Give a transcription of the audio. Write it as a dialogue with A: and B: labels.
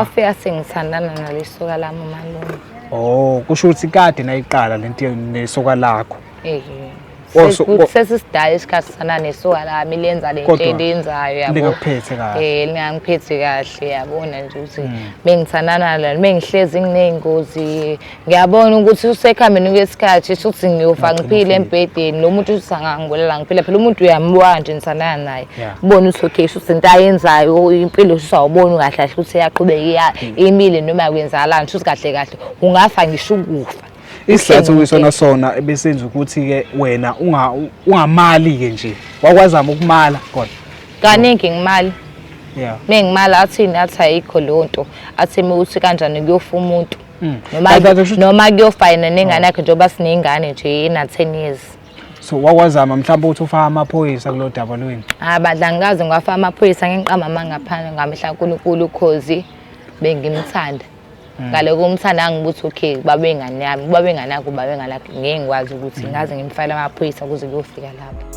A: Wafika sengithandana nalesoka lami umalume.
B: Oh, kusho ukuthi kade nayiqala lento nesoka lakho.
A: Eh.
B: Oh, so-
A: Sesisidala isikhathi sana nesoka lami lenza le nto
B: Kodwa
A: eliyenzayo yabo.
B: lingakuphethe kahle.
A: Eh, lingangiphethe kahle yabona nje ukuthi bengithandana nalo, bengihlezi nginey'ngozi. Ngiyabona ukuthi usekuhambeni kwesikhathi shuthi ngiyofa ngiphile embhedeni lo muntu uthi angangibulala ngiphila phela umuntu uyambuka nje nithandana naye. Ubone ukuthi okay shuthi into ayenzayo impilo shuthi awuboni kahle kahle ukuthi iyaqhubeka iya imile noma kwenzakalani shuthi kahle kahle ungafa ngisho ukufa.
B: Isizathu kuyisona sona ebesenza ukuthi-ke wena ungamali-ke nje wakwazama ukumala kodwa.
A: Kaningi ngimali.
B: Yeah.
A: Mengimala athini athi ayikho leyo nto athi ukuthi kanjani kuyofa umuntu. Noma
B: Kanti kusho ukuthi-
A: noma kuyofa yena nengane yakhe njengoba sineyingane nje ena 10 years.
B: So wakwazama mhlawumbe ukuthi ufake amaphoyisa kulo daba lwenu.
A: Hayi bandla angikaze ngiwafaka amaphoyisa ngiqamba amanga ngaphandle ngamehla kaNkulunkulu cause bengimthanda. Ngale komthanda ngibuthi okay baba ingane yami, baba ingane yakho, baba ingane yakho ngeke ngikwazi ukuthi ngaze ngimfakele amaphoyisa kuze kuyofika lapho.